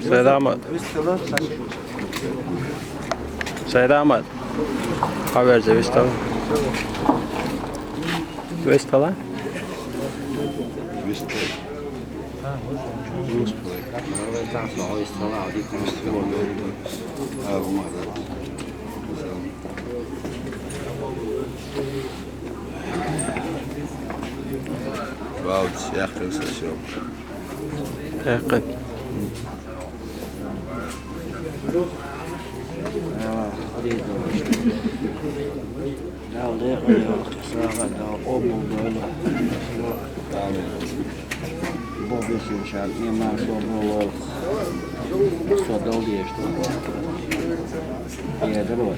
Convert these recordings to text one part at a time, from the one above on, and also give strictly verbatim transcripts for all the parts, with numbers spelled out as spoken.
Сайдамат. Сайдамат. Хьаверза вистала. Вистала? Вау, яхкын сосём. Яхкын. Дала декъала йойла, сагӀа дала къобал дойла. Амин. Бо бесин шал иман собрал. Со дал деш. Едро.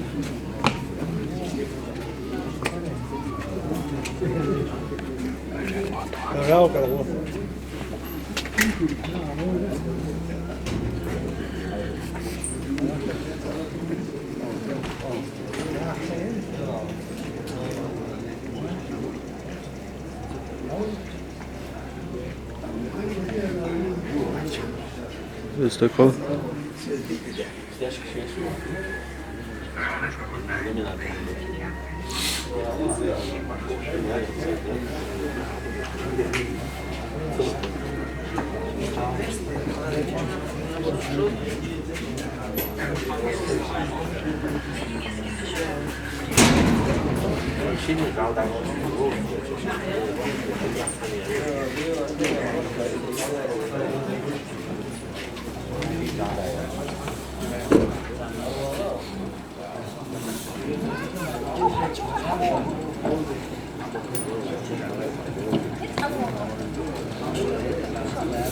Рау каро. Выступил.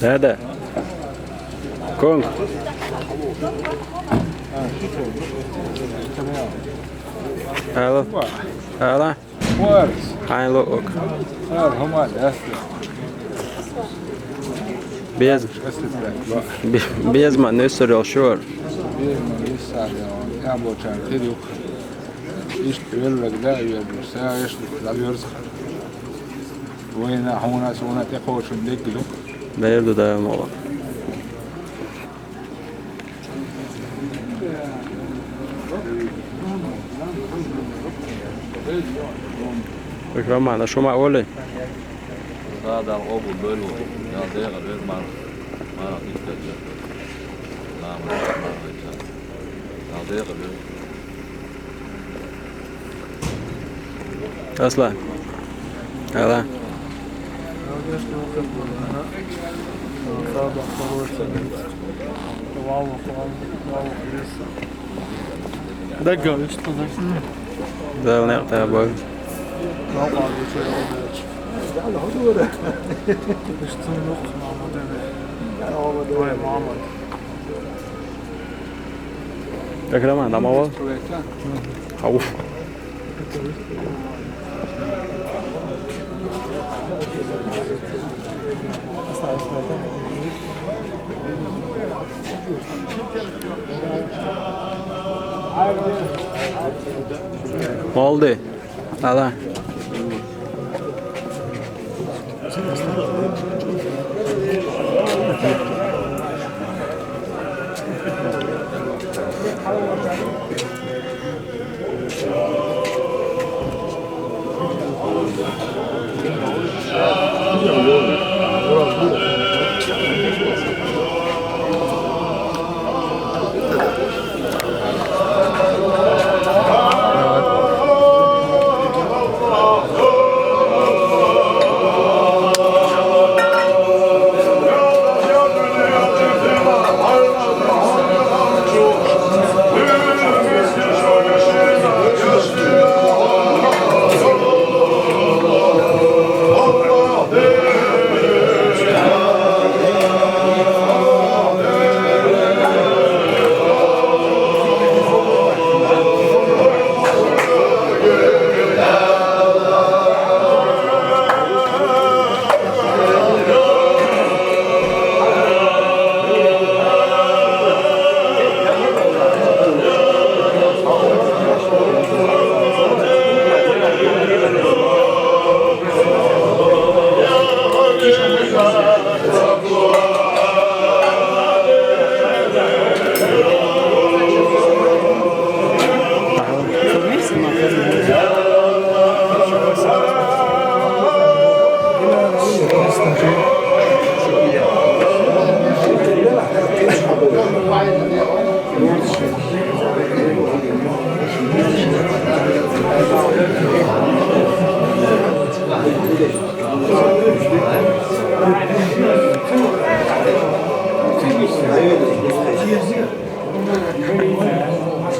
Да, да. Конг. Алло. Алло. Хьайн луъуг. Без. Бе-, беза ма нуьссар йолу шура. Беза ма нуьссар йолу. Яблочан хир ю. Иштта веллаг да а верза, са иштта дӀаверза. Вайна хьуна, суна тӀекхочун дегга ду. Дера ду, Дала мукъ лахь. Роман, а шу ма олий? Да, Дала къобал дойла, Дала декъала веза, мар-, марха дика деза. Дала декъала веза. Аслан. Ала. Дагга. Дала некъ тӀе бойла. Экрема, дӀа ма вала. Хьо. Олди. Ала.